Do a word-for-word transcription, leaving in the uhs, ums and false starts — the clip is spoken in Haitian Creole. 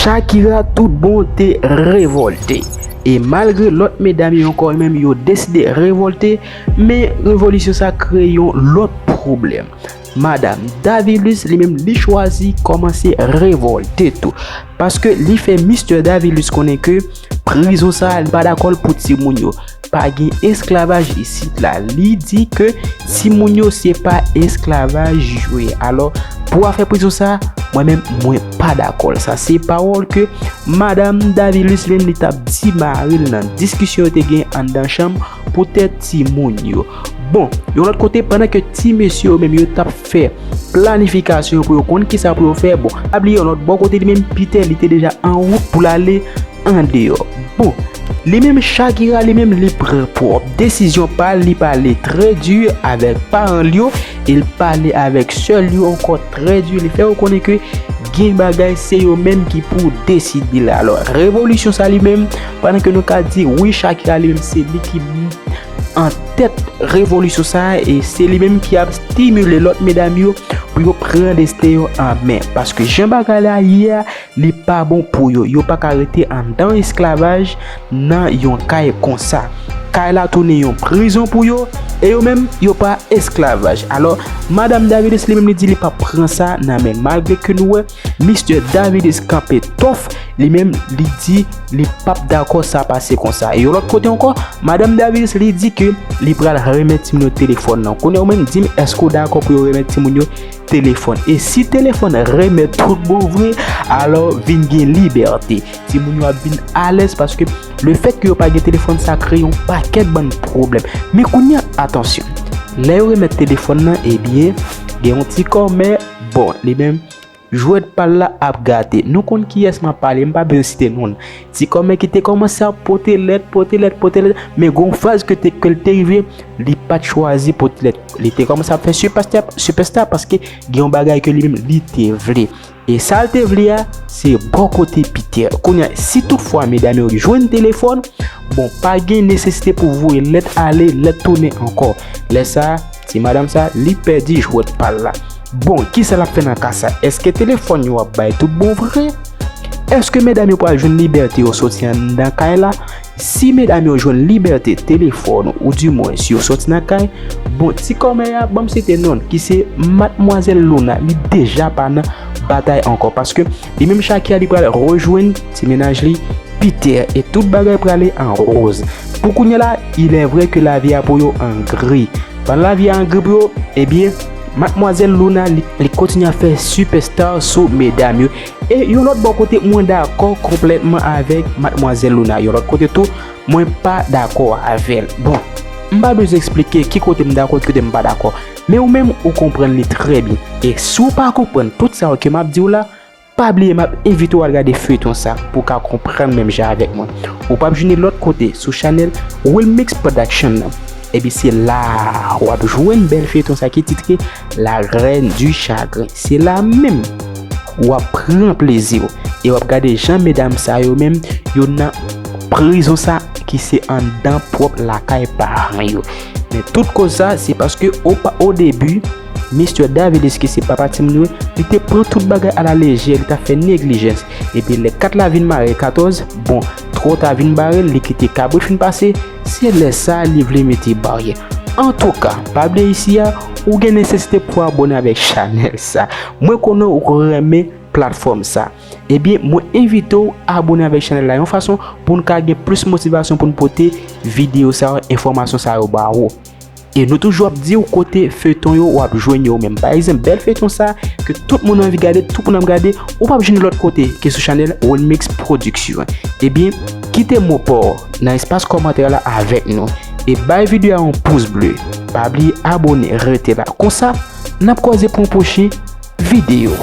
Shakira tout bon te revòlte. E malgre lòt medam yo ankò menm yo deside revòlte, men revolisyon sa kreye yon lòt pwoblèm. Madanm Davilus li menm li chwazi kòmanse revòlte tou. Paske li fè Mistè Davilus konnen ke prizon sa li pa dakò l pou timoun yo. Pa gen esklavaj isit la. Li di ke timoun yo se pa esklavaj yo ye. Alò, pou afè prizon sa, mwen menm mwen pa dakò l. Sa se pawòl ke Madanm Davilus menm li t ap di mari l nan diskisyon yo te gen anndan chanm poutèt timoun yo. Bon, yon lòt kote, pandan ke ti mesye yo menm yo t ap fè planifikasyon yo pou yo konn kisa pou yo fè, bon, pa bliye yon lòt bò kote li menm Peter li te deja an wout pou l ale andeyò. Bon, li menm Shakira li menm li pran pwòp desizyon pa l, li pale trè di avèk paran l yo, e l pale avèk sè l yo ankò trè di, li fè yo konnen ke gen bagay se yo menm ki pou deside la. Alò, revolisyon sa li menm, pandan ke nou ka di wi Shakira li menm se li ki an tèt revolisyon sa e se li menm ki ap stimile lòt medam yo pou yo pran desten yo an men. Paske jan bagay la ye a, li pa bon pou yo. Yo pa ka rete anndan esklavaj nan yon kay konsa. Kay la tounen yon prizon pou yo e yo menm yo pa esklavaj. Alò, Madanm Davilus li menm li di li p ap pran sa nan men l. Malgre ke nou wè Mistè Davilus kanpe tòf, li menm li di li p ap dakò sa pase konsa. E yon lòt kote ankò, Madanm Davilus li di ke li pral remèt timoun yo telefòn nan. Kounye a ou menm di m èske w dakò pou yo remèt timoun yo telefòn. E si telefòn remèt tout bon vre, alò vin gen libète. Timoun yo ap vin alèz paske lefèt ke yo pa gen telefòn sa kreye yon pakèt bann pwoblèm. Men kounye a, atansyon. Lè yo remèt telefòn nan, ebyen, gen yon ti kòmè, bon, li menm, jwèt pa l la ap gate. Nou konn kiyès m ap pale, m pa bezwen site non l. Ti kòmè ki te kòmanse ap pote lèt, pote lèt, pote lèt, men gon faz ke te, ke l te rive, li pa t chwazi pote lèt. Li te kòmanse ap fè sipèsta, sipèsta paske gen yon bagay ke li menm li te vle. E sa l te vle a, se bò kote Peter. Kounye a, si toutfwa medam yo jwenn telefòn, bon, pa gen nesesite pou voye lèt ale, lèt tounen ankò. Lè sa a, ti madanm sa, li pèdi jwèt pa l la. Bon, kisa l ap fè nan ka sa? Èske telefòn yo ap bay tout bon vre? Èske medam yo pral jwenn libète yo soti anndan kay la? Si medam yo jwenn libète telefòn ou dimwens yo soti nan kay, bon, ti kòmè a, ban m site non l, ki se Madmwazèl Luna, li deja pa nan batay ankò, paske li menm Shakira li pral rejwenn ti mennaj li Peter, e tout bagay prale an woz. Pou kounye a la, il est vrai que lavi a pou yo an gri. Pandan lavi a an gri pou yo, ebyen, Madmwazèl Luna, li, li kontinye ap fè sipèsta sou medam yo. E yon lòt bò kote, mwen dakò konplètman avèk Madmwazèl Luna. Yon lòt kote tou, mwen pa dakò avè l. Bon, m pa bezwen eksplike ki kote m dakò, ki kote m pa dakò. Men ou menm, ou konprann li trè byen. E si w pa konprann tout sa yo ke m ap di w la, pa bliye m ap envite w al gade feyton sa pou w ka konprann menm jan avèk mwen. Ou p ap jwenn li lòt kote sou chanèl Wilmix Production nan. Ebyen se la a w ap jwenn bèl feyton sa ki titre La Reine du Chagrin. Se la menm w ap pran plezi w e w ap gade jan medam sa yo menm yo nan prizon sa ki se anndan pwòp lakay paran yo. Men tout koz sa se paske o, o debi Mistè Davilus ki se papa timoun yo, li te pran tout bagay alalejè, li t ap fè neglijans. Epi lè kat la vin mare katòz, bon, twò ta vin bare l, li kite kabrit fin pase, se lè sa a li vle mete baryè. Antouka, pa bliye isi a, ou gen nesesite pou abòne avèk chanèl sa. Mwen konnen ou renmen platfòm sa. Ebyen, mwen envite w abòne avèk chanèl la yon fason pou n ka gen plis motivasyon pou n pote videyo sa yo, enfòmasyon sa yo ba ou. E nou toujou ap di w kote feyton yo w ap jwenn yo menm. Pa egzanp, bèl feyton sa ke tout moun anvi gade, tout moun ap gade, ou p ap jwenn lòt kote ke sou chanèl Wilmix Production. Ebyen, kite mo pa w nan espas kòmantè la avèk nou. E bay videyo a yon pous ble. Pa bliye abòne, rete la. Konsa, n ap kwaze pou yon pwochen videyo.